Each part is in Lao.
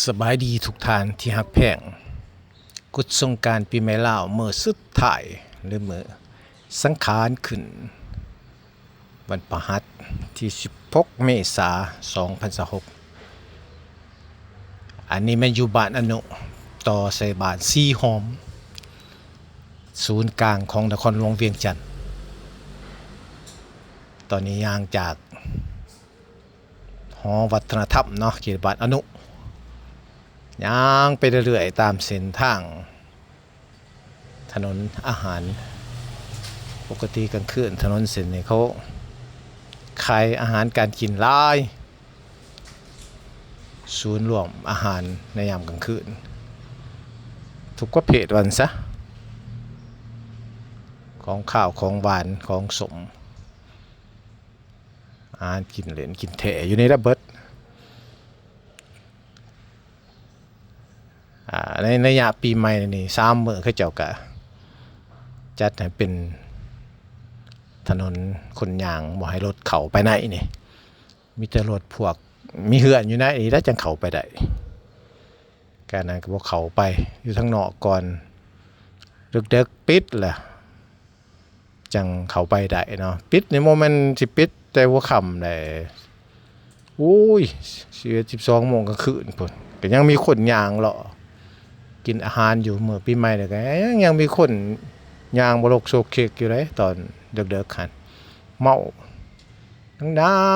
ສະບາຍດີທຸກທ່ານທີ່ຮັກແພງ. ກຸດສົງການປີໃໝ່ລາວມື້ສຸດທ້າຍ ຫຼື ມື້ສັງຂານຂຶ້ນ ວັນພະຫັດທີສິບຫົກເມສາສອງພັນຊາວຫົກ. ອັນນີ້ແມ່ນຢູ່ບ້ານອະນຸ ຕໍ່ໃສ່ບ້ານສີຫອມ ສູນກາງຂອງນະຄອນຫຼວງວຽງຈັນ. ຕອນນີ້ຍ່າງຈາກ ຫໍວັດທະນະທຳເນາະ ເຂດບ້ານອະນຸ ຍ່າງໄປເລື້ອຍໆຕາມເສັ້ນທາງຖະໜົນອາຫານ. ປົກກະຕິກາງຄືນຖະໜົນເສັ້ນນີ້ເຂົາຂາຍອາຫານການກິນຫຼາຍ, ສູນລວມອາຫານໃນຍາມກາງຄືນ ທຸກປະເພດວ່າຊັ້ນຊະ, ຂອງຄາວ ຂອງຫວານ ຂອງສົ້ມ. ອາ ກິນເຫຼັ້ນກິນແທ້ຢູ່ນີ້ລະເບິດ. ອາ ໃນໄລຍະປີໃໝ່ນີ້ ສາມມື້ ເຂົາເຈົ້າກະຈັດໃຫ້ເປັນຖະໜົນຄົນຍ່າງ ບໍ່ໃຫ້ລົດເຂົ້າໄປໃນນີ້, ມີແຕ່ລົດພວກມີເຮືອນຢູ່ໃນນີ້ລະຈັ່ງເຂົ້າໄປໄດ້. ການນັ້ນກໍບໍ່ເຂົ້າໄປ ຢູ່ທາງນອກກ່ອນ, ເດິກໆປິດລະ ຈັ່ງເຂົ້າໄປໄດ້ເນາະ. ປິດນີ້ບໍ່ແມ່ນຊິປິດແຕ່ຫົວຄ່ຳໃດ, ໂອ້ຍ ສິບເອັດ ສິບສອງໂມງກາງຄືນພຸ້ນ ກໍຍັງມີຄົນຍ່າງເລາະກິນອາຫານຢູ່. ມື້ປີໃໝ່ນີ້ກໍຍັງ ຍັງມີຄົນຍ່າງບໍ່ລົກໂຊກເຄກຢູ່ເດ້ ຕອນເດິກໆຫັ້ນ ເມົາ ນັ່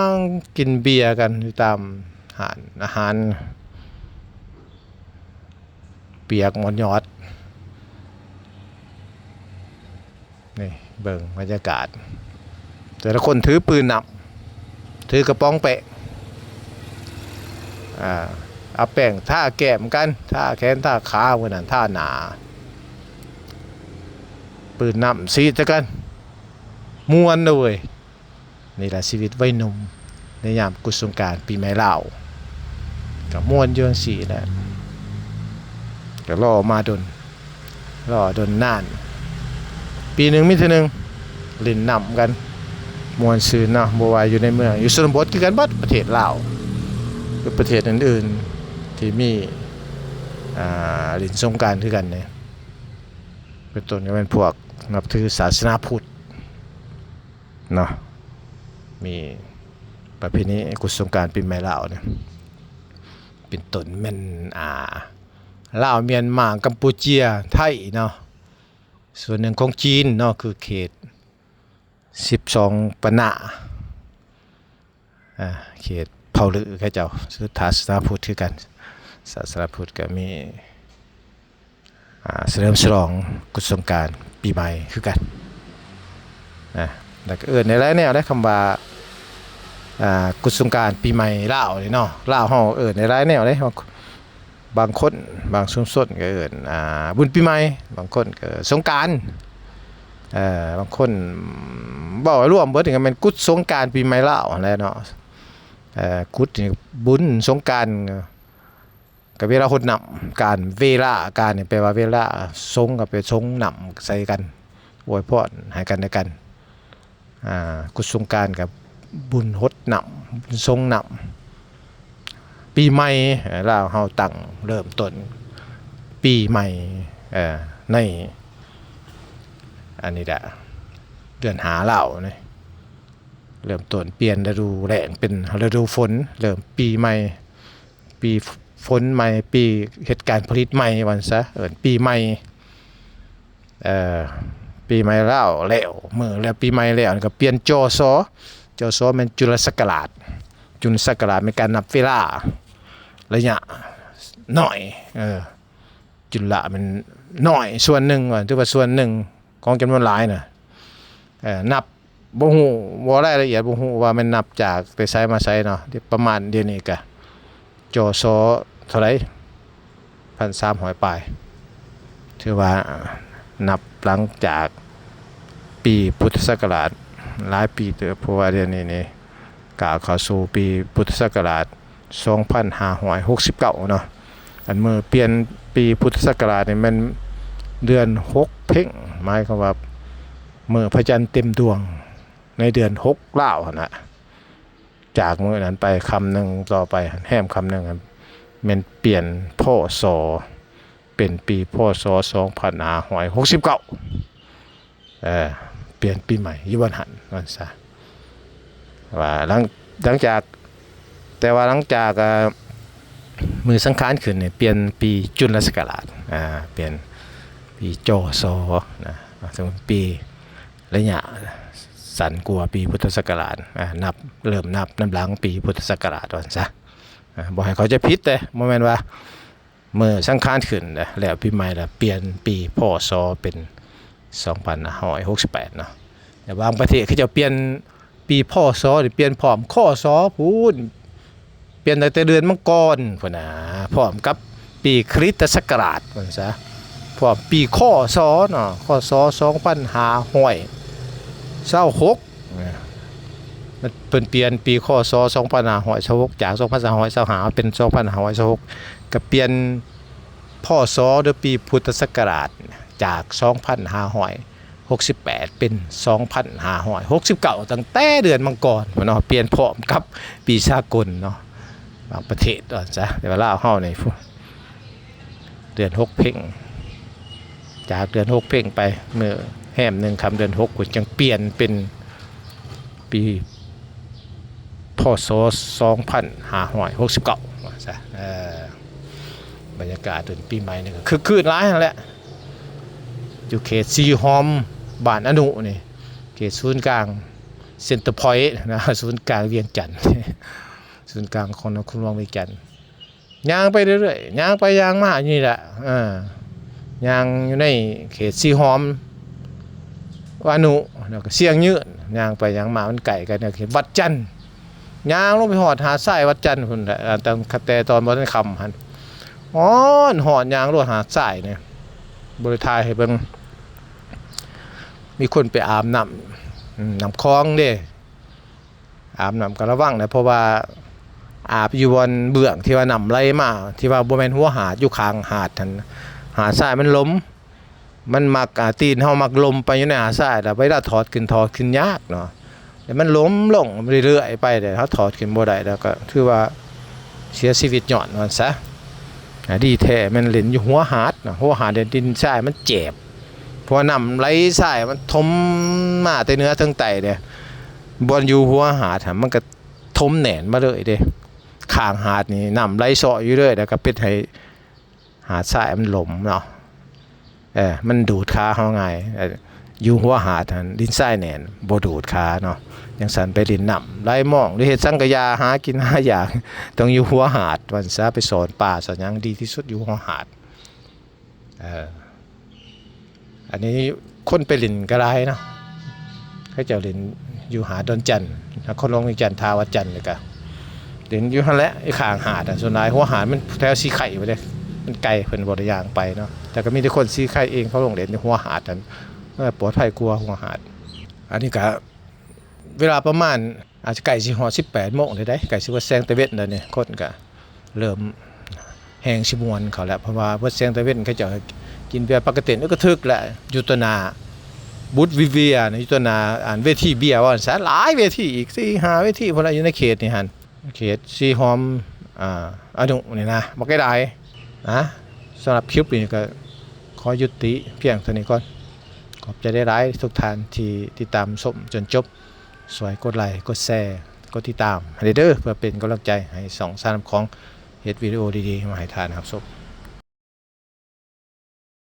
ງກິນເບຍກັນຢູ່ຕາມຮ້ານອາຫານ ປຽກໝົດຍອດ. ນີ້ເບິ່ງບັນຍາກາດ ແຕ່ລະຄົນຖືປືນນ້ຳ ຖືກະປ໋ອງແປ້ງ ອາ ເອົາແປ້ງທາແກ້ມກັນ ທາແຂນທາຂາ ມື້ນັ້ນທາໜ້າ ປືນນ້ຳສີດໃສ່ກັນ ມ່ວນເດ້ເວີຍ. ນີ້ລະຊີວິດໄວໜຸ່ມໃນຍາມກຸດສົງການປີໃໝ່ລາວ ກະມ່ວນຢູ່ຈັ່ງຊີ້ແຫຼະ ກະລໍມາດົນ ລໍດົນນານ. ປີໜຶ່ງມີເທື່ອໜຶ່ງ ຫຼິ້ນນ້ຳກັນ ມ່ວນຊື່ນເນາະ. ບໍ່ວ່າຢູ່ໃນເມືອງ ຢູ່ຊົນນະບົດຄືກັນເບິດ ປະເທດລາວ ຫຼື ປະເທດອື່ນໆທີ່ມີ ອ່າ ຫຼິ້ນສົງການຄືກັນນີ້ ເປັນຕົ້ນກໍແມ່ນພວກນັບຖືສາສະໜາພຸດ ເນາະ ມີປະເພນີກຸດສົງການປີໃໝ່ລາວນີ້ ເປັນຕົ້ນແມ່ນ ອ່າ ລາວ ມຽນມາ ກຳປູເຈຍ ໄທເນາະ ສ່ວນໜຶ່ງຂອງຈີນເນາະ ຄືເຂດສິບສອງປະນາ ອ່າ ເຂດເຜົ່າລືເຂົາເຈົ້າ ສາສະໜາພຸດຄືກັນ ສາສະໜາພຸດກໍມີ ອ່າ ສະເຫຼີມສະຫຼອງກຸດສົງການປີໃໝ່ຄືກັນນະ. ແລ້ວກໍເອີ້ນໄດ້ຫຼາຍແນວເດ້ ຄຳວ່າ ອ່າ ກຸດສົງການປີໃໝ່ລາວນີ້ເນາະ ລາວເຮົາເອີ້ນໄດ້ຫຼາຍແນວເດ້. ບາງຄົນ ບາງຊຸມຊົນກໍເອີ້ນ ອ່າ ບຸນປີໃໝ່, ບາງຄົນກໍສົງການ, ເອີ ບາງຄົນເວົ້າລວມເບິດກໍແມ່ນກຸດສົງການປີໃໝ່ລາວຫັ້ນແຫຼະເນາະ. ເອີ ກຸດນີ້ບຸນ, ສົງການ ກໍເວລາຫົດນ້ຳ ການ ເວລາ ການນີ້ແປວ່າເວລາ, ສົງກໍໄປສົງນ້ຳໃສ່ກັນ ອວຍພອນໃຫ້ກັນແລະກັນ. ອ່າ ກຸດສົງການກັບບຸນຫົດນ້ຳ ບຸນສົງນ້ຳ ປີໃໝ່ ເອີ ລາວເຮົາຕັ້ງເລີ່ມຕົ້ນປີໃໝ່ ເອີ ໃນອັນນີ້ແຫຼະ ເດືອນຫ້າລາວນີ້ ເລີ່ມຕົ້ນປ່ຽນລະດູແລ້ງເປັນລະດູຝົນ ເລີ່ມປີໃໝ່ ປີ ຝົນໃໝ່ ປີເຮັດການຜະລິດໃໝ່ວ່າຊັ້ນຊະ ເອີ້ນປີໃໝ່ ເອີ ປີໃໝ່ລາວແລ້ວ ມື້ແລ້ວປີໃໝ່ແລ້ວ ກໍປ່ຽນ ຈສ ຈສ ແມ່ນຈຸລະສັກກະລາດ ຈຸລະສັກກະລາດແມ່ນການນັບເວລາ ໄລຍະນ້ອຍ ເອີ ຈຸລະແມ່ນນ້ອຍ ສ່ວນໜຶ່ງ ຖືວ່າສ່ວນໜຶ່ງຂອງຈຳນວນຫຼາຍນະ ເອີ ນັບ ບໍ່ຮູ້ ບໍ່ລາຍລະອຽດ ບໍ່ຮູ້ວ່າແມ່ນນັບຈາກແຕ່ໃສມາໃສເນາະ ປະມານດຽວນີ້ກະ ຈສ ເທົ່າໃດ ພັນສາມຮ້ອຍປາຍ ຖືວ່ານັບຫຼັງຈາກປີພຸດທະສັກກະລາດຫຼາຍປີເຕີບ ເພາະວ່າດຽວນີ້ນີ້ ກ້າວເຂົ້າສູ່ປີພຸດທະສັກກະລາດສອງພັນຫ້າຮ້ອຍຫົກສິບເກົ້າເນາະ. ອັນມື້ປ່ຽນປີພຸດທະສັກກະລາດນີ້ແມ່ນເດືອນຫົກເພັງ ໝາຍຄວາມວ່າມື້ພະຈັນເຕັມດວງໃນເດືອນຫົກລາວຫັ້ນນະ. ຈາກມື້ນັ້ນໄປຄ່ຳໜຶ່ງຕໍ່ໄປ ແຮມຄ່ຳໜຶ່ງ ແມ່ນປ່ຽນ ພ.ສ. ເປັນປີ ພ.ສ. ສອງພັນຫ້າຮ້ອຍຫົກສິບເກົ້າ ເອີ ປ່ຽນປີໃໝ່ຢູ່ບ່ອນຫັ້ນວ່າຊັ້ນຊະ ວ່າຫຼັງ ຫຼັງຈາກ ແຕ່ວ່າຫຼັງຈາກ ເອີ ມື້ສັງຂານຂຶ້ນນີ້ ປ່ຽນປີຈຸລະສັກກະລາດ ອ່າ ປ່ຽນປີ ຈ.ສ. ນະ ເຊິ່ງເປັນປີໄລຍະສັ້ນກວ່າປີພຸດທະສັກກະລາດ ອ່າ ນັບ ເລີ່ມນັບນຳຫຼັງປີພຸດທະສັກກະລາດວ່າຊັ້ນຊະ ອ່າ ບໍ່ໃຫ້ເຂົ້າໃຈຜິດເດ້ ບໍ່ແມ່ນວ່າ ມື້ສັງຂານຂຶ້ນແລ້ວ ແລ້ວປີໃໝ່ແລ້ວ ປ່ຽນປີ ພ.ສ. ເປັນ ສອງພັນຫ້າຮ້ອຍຫົກສິບແປດ ເນາະ ແຕ່ບາງປະເທດເຂົາເຈົ້າປ່ຽນປີ ພ.ສ. ນີ້ ປ່ຽນພ້ອມ ຄ.ສ. ພຸ້ນ ປ່ຽນຕັ້ງແຕ່ເດືອນມັງກອນພຸ້ນນະ ພ້ອມກັບປີຄຣິສຕະສັກກະລາດວ່າຊັ້ນຊະ ພ້ອມປີ ຄ.ສ. ເນາະ ຄ.ສ. ສອງພັນຫ້າຮ້ອຍຊາວຫົກ ມັນ ເພິ່ນປ່ຽນປີ ຄ.ສ. ສອງພັນຫ້າຮ້ອຍຊາວຫົກ ຈາກ ສອງພັນຫ້າຮ້ອຍຊາວຫ້າ ເປັນ ສອງພັນຫ້າຮ້ອຍຊາວຫົກ ກໍປ່ຽນ ພ.ສ. ຫຼື ປີພຸດທະສັກກະລາດ ຈາກ ສອງພັນຫ້າຮ້ອຍຫົກສິບແປດ ເປັນ ສອງພັນຫ້າຮ້ອຍຫົກສິບເກົ້າ ຕັ້ງແຕ່ເດືອນມັງກອນເນາະ ປ່ຽນພ້ອມກັບປີສາກົນເນາະ ບາງປະເທດວ່າຊັ້ນຊະ ແຕ່ວ່າລາວເຮົານີ້ ເດືອນຫົກເພັງ ຈາກເດືອນຫົກເພັງໄປ ມື້ແຮມໜຶ່ງຄ່ຳເດືອນຫົກພຸ້ນ ຈຶ່ງປ່ຽນເປັນປີ ພ.ສ. ສອງພັນຫ້າຮ້ອຍຫົກສິບເກົ້າ ວ່າຊັ້ນ ເອີ ບັນຍາກາດເປັນປີໃໝ່ນີ້ກໍຄຶກຄື້ນຫຼາຍຫັ້ນແຫຼະ ຢູ່ເຂດສີຫອມ ບ້ານອະນຸນີ້ ເຂດສູນກາງ ເຊັນເຕີພອຍນະ ສູນກາງວຽງຈັນ ສູນກາງຂອງນະຄອນຫຼວງວຽງຈັນ. ຍ່າງໄປເລື້ອຍໆ ຍ່າງໄປຍ່າງມາຢູ່ນີ້ແຫຼະ ເອີ ຍ່າງຢູ່ໃນເຂດສີຫອມ ອະນຸ ແລ້ວກໍຊຽງຍືນ ຍ່າງໄປຍ່າງມາ ມັນໃກ້ກັນກັບເຂດວັດຈັນ ຍ່າງລົງໄປຮອດຫາດຊາຍວັດຈັນພຸ້ນແຫຼະ ຕັ້ງແຕ່ຕອນບໍ່ທັນຄ່ຳຫັ້ນ ຮ້ອນ ຮ້ອນ ຍ່າງລົງຫາດຊາຍນີ້ ບໍ່ໄດ້ຖ່າຍໃຫ້ເບິ່ງ ມີຄົນໄປອາບນ້ຳ ອືມ ນ້ຳຂອງເດ້ ອາບນ້ຳກໍລະວັງນະ ເພາະວ່າອາບຢູ່ບ່ອນເບື້ອງທີ່ວ່ານ້ຳໄຫຼມາ ທີ່ວ່າບໍ່ແມ່ນຫົວຫາດ ຢູ່ຂ້າງຫາດຫັ້ນ ຫາດຊາຍມັນຫຼົມ ມັນມັກ ອ່າ ຕີນເຮົາມັກຫຼົມໄປຢູ່ໃນຫາດຊາຍ ແລ້ວເວລາຖອດຂຶ້ນ ຖອດຂຶ້ນຍາກເນາະ ແລ້ວມັນຫຼົມລົງເລື້ອຍໆໄປ ແລ້ວເຮົາຖອດຂຶ້ນບໍ່ໄດ້ ແລ້ວກໍຖືວ່າເສຍຊີວິດຍ້ອນວ່າຊັ້ນຊະ. ອ່າ ດີແທ້ແມ່ນຫຼິ້ນຢູ່ຫົວຫາດເນາະ ຫົວຫາດນີ້ດິນຊາຍມັນແຈບ ເພາະວ່ານ້ຳໄຫຼຊາຍມັນຖົມມາແຕ່ເໜືອເຖິງໃຕ້ເດ້ ບ່ອນຢູ່ຫົວຫາດຫັ້ນ ມັນກໍຖົມແໜ້ນມາເລີຍເດ້ ຂ້າງຫາດນີ້ນ້ຳໄຫຼເຊາະຢູ່ເລີຍ ແລ້ວກໍເຮັດໃຫ້ຫາດຊາຍມັນຫຼົມເນາະ ເອີ ມັນດູດຂາເຮົາງ່າຍ ເອີ ຢູ່ຫົວຫາດຫັ້ນດິນຊາຍແໜ້ນ ບໍ່ດູດຂາເນາະ ຈັ່ງຊັ້ນໄປຫຼິ້ນນ້ຳໄຫຼມອງ ຫຼືເຮັດສັງກະຢາ ຫາກິນຫາຢາກ ຕ້ອງຢູ່ຫົວຫາດວ່າຊັ້ນຊະ ໄປສອນປາສອນຫຍັງ ດີທີ່ສຸດຢູ່ຫົວຫາດ. ເອີ ອັນນີ້ຄົນໄປຫຼິ້ນກໍຫຼາຍເນາະ ເຂົາເຈົ້າຫຼິ້ນຢູ່ຫາດດອນຈັນ ນະຄອນຫຼວງວຽງຈັນ ທ່າວັດຈັນ ແລ້ວກໍຫຼິ້ນຢູ່ຫັ້ນແຫຼະ ຢູ່ຂ້າງຫາດ ສ່ວນຫຼາຍຫົວຫາດມັນແຖວສີໄຄພຸ້ນເດ້ ມັນໄກ ເພິ່ນບໍ່ໄດ້ຍ່າງໄປເນາະ ແຕ່ກໍມີແຕ່ຄົນສີໄຄເອງ ເຂົາລົງເລ່ນຢູ່ຫົວຫາດຫັ້ນ ເອີ ປອດໄພກວ່າຫົວຫາດ. ອັນນີ້ກໍເວລາປະມານ ອາດຈະໃກ້ຊິຮອດສິບແປດໂມງແລ້ວເດ້ ໃກ້ຊິເບິດແສງຕາເວັນແລ້ວນີ້ ຄົນກະເລີ່ມແຮ່ງຊິມ່ວນເຂົ້າແລ້ວ ເພາະວ່າເບິດແສງຕາເວັນ ເຂົາເຈົ້າກິນເບຍ ປາກະເຕັນ ອຶກກະທຶກແຫຼະ ຢູ່ຕໍ່ໜ້າບຸດວິເວຍນະ ຢູ່ຕໍ່ໜ້າ ອັນ ເວທີເບຍ ວ່າຊັ້ນ ຫຼາຍເວທີອີກ ສີ່ຫ້າເວທີພຸ້ນລະ ຢູ່ໃນເຂດນີ້ຫັ້ນ ເຂດສີຫອມ ອ່າ ອະນຸນີ້ນະ ບັກຫຼາຍໆນະ. ສຳລັບຄລິບນີ້ກໍຂໍຍຸຕິພຽງເທົ່ານີ້ກ່ອນ ຂອບໃຈຫຼາຍໆທຸກທ່ານທີ່ຕິດຕາມຊົມຈົນຈົບ. ຊ່ວຍກົດໄລ ກົດແຊ ກົດຕິດຕາມໃຫ້ເດີ ເພື່ອເປັນກຳລັງໃຈໃຫ້ຊ່ອງສານນ້ຳຂອງເຮັດວິດີໂອດີໆມາໃຫ້ທ່ານຮັບຊົມ.